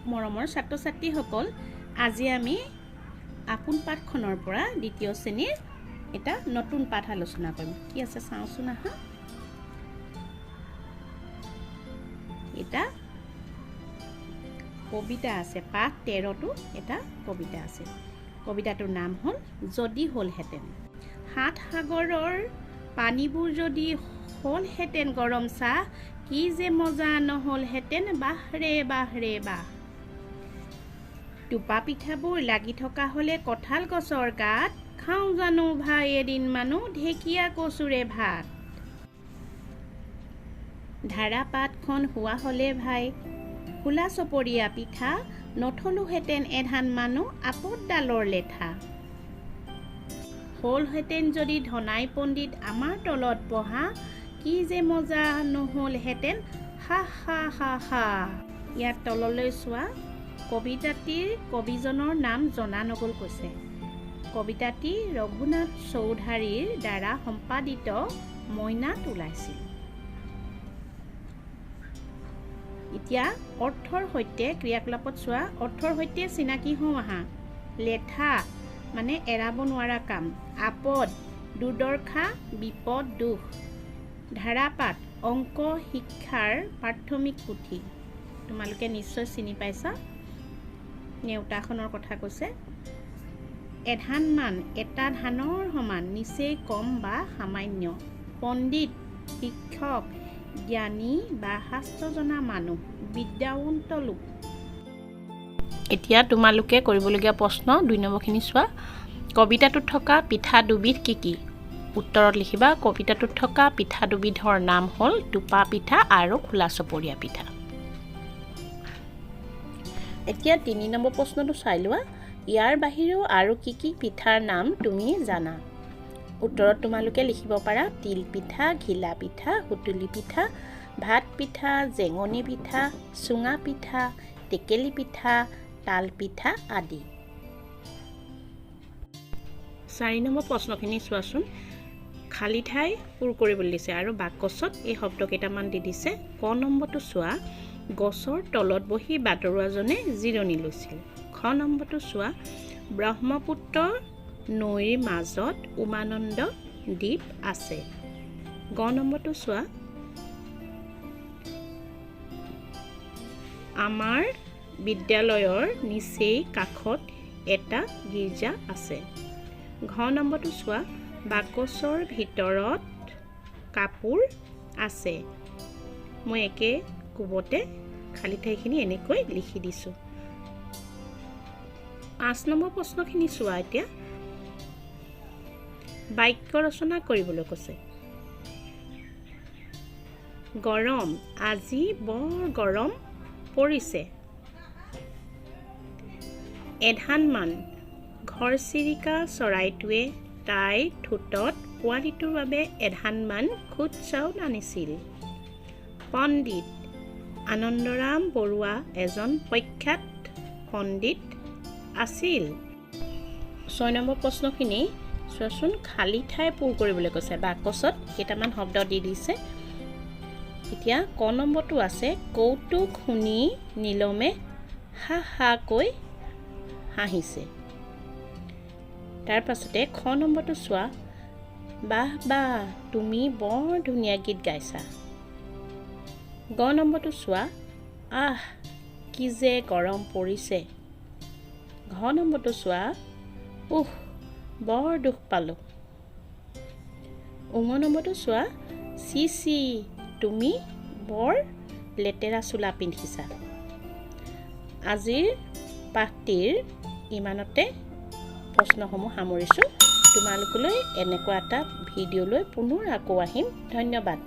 মৰমৰ ছাত্ৰ ছাত্ৰীসকল, আজি আমি আপোন পাঠখনৰ পৰা দ্বিতীয় শ্ৰেণীৰ এটা নতুন পাঠ আলোচনা কৰিম। কি আছে চাওঁচোন আহা। এটা কবিতা আছে, পাঠ 13টো এটা কবিতা আছে। কবিতাটোৰ নাম হ'ল যদি হ'লহেঁতেন। সাত সাগৰৰ পানীবোৰ যদি হ'লহেঁতেন গৰম চাহ, কি যে মজা নহ'লহেঁতেন, বাহ ৰে বাহ ৰে বাহ। টোপা পিঠাবোৰ লাগি থকা হ'লে কঁঠাল গছৰ গাত, খাওঁ জানো ভাই এদিন মানুহ ঢেকীয়া কচুৰে ভাত। ধাৰাপাতখন হোৱা হ'লে ভাই খোলা চপৰীয়া পিঠা, নথলোহেঁতেন এধান মানুহ আপদ ডালৰ লেঠা। হ'লহেঁতেন যদি ধনাই পণ্ডিত আমাৰ তলত পঢ়া, কি যে মজা নহ'লহেঁতেন, হা হা হা হা। ইয়াত তললৈ চোৱা, কবিতাটিৰ কবিজনৰ নাম জনা নগ'ল কৈছে। কবিতাটি ৰঘুনাথ চৌধাৰীৰ দ্বাৰা সম্পাদিত মইনাত ওলাইছিল। এতিয়া অৰ্থৰ সৈতে ক্ৰিয়াকলাপত চোৱা, অৰ্থৰ সৈতে চিনাকি হওঁ আহা। লেঠা মানে এৰাব নোৱাৰা কাম, আপদ দুৰ্দশা বিপদ দুখ, ধাৰাপাত অংক শিক্ষাৰ প্ৰাথমিক পুথি, তোমালোকে নিশ্চয় চিনি পাইছা, নেওতাখনৰ কথা কৈছে। এধানমান এটা ধানৰ সমান, নিচেই কম বা সামান্য। পণ্ডিত শিক্ষক জ্ঞানী বা শাস্ত্ৰ জনা মানুহ, বিদ্যাৱন্ত লোক। এতিয়া তোমালোকে কৰিবলগীয়া প্ৰশ্ন 2 নম্বৰখিনি চোৱা। কবিতাটোত থকা পিঠা দুবিধ কি কি? উত্তৰত লিখিবা, কবিতাটোত থকা পিঠা দুবিধৰ নাম হ'ল টোপা পিঠা আৰু খোলা চপৰীয়া পিঠা। এতিয়া 3 নম্বৰ প্ৰশ্নটো চাই লোৱা। ইয়াৰ বাহিৰেও আৰু কি কি পিঠাৰ নাম তুমি জানা? উত্তৰত তোমালোকে লিখিব পাৰা তিল পিঠা, ঘিলা পিঠা, সুতুলি পিঠা, ভাত পিঠা, জেঙনি পিঠা, চুঙা পিঠা, টেকেলি পিঠা, তাল পিঠা আদি। 4 নম্বৰ প্ৰশ্নখিনি চোৱাচোন। খালী ঠাই পূৰ কৰিবলৈ দিছে আৰু বাকচত এই শব্দ কেইটামান দি দিছে। ক নম্বৰটো চোৱা, গছৰ তলত বহি বাটৰুৱাজনে জিৰণি লৈছিল। খ নম্বৰটো চোৱা, ব্ৰহ্মপুত্ৰ নৈৰ মাজত উমানন্দ দ্বীপ আছে। গ নম্বৰটো চোৱা, আমাৰ বিদ্যালয়ৰ নিচেই কাষত এটা গীৰ্জা আছে। ঘ নম্বৰটো চোৱা, বাকচৰ ভিতৰত কাপোৰ আছে। মই একে কোবতে খালী ঠাইখিনি এনেকৈ লিখি দিছোঁ। 5 নম্বৰ প্ৰশ্নখিনি চোৱা। এতিয়া বাক্য ৰচনা কৰিবলৈ কৈছে। গৰম, আজি বৰ গৰম পৰিছে। এধানমান, ঘৰচিৰিকা চৰাইটোৱে তাইৰ ঠোঁটত পোৱালিটোৰ বাবে এধানমান খুদ চাউল আনিছিল। পণ্ডিত, আনন্দৰাম বৰুৱা এজন প্ৰখ্যাত পণ্ডিত আছিল। 6 নম্বৰ প্ৰশ্নখিনি চোৱাচোন, খালী ঠাই পূৰ কৰিবলৈ কৈছে। বাকচত কেইটামান শব্দ দি দিছে। এতিয়া ক নম্বৰটো আছে, কৌতুক শুনি নীলমে হা হাকৈ হাঁহিছে। তাৰ পাছতে খ নম্বৰটো চোৱা, বাহ বাহ তুমি বৰ ধুনীয়া গীত গাইছা। গ নম্বৰটো চোৱা, আহ কি যে গৰম পৰিছে। ঘ নম্বৰটো চোৱা, উহ বৰ দুখ পালোঁ। উঙ নম্বৰটো চোৱা, চি চি তুমি বৰ লেতেৰা চোলা পিন্ধিছা। আজিৰ পাঠটিৰ ইমানতে প্ৰশ্নসমূহ সামৰিছোঁ। তোমালোকলৈ এনেকুৱা এটা ভিডিঅ'লৈ পুনৰ আকৌ আহিম। ধন্যবাদ।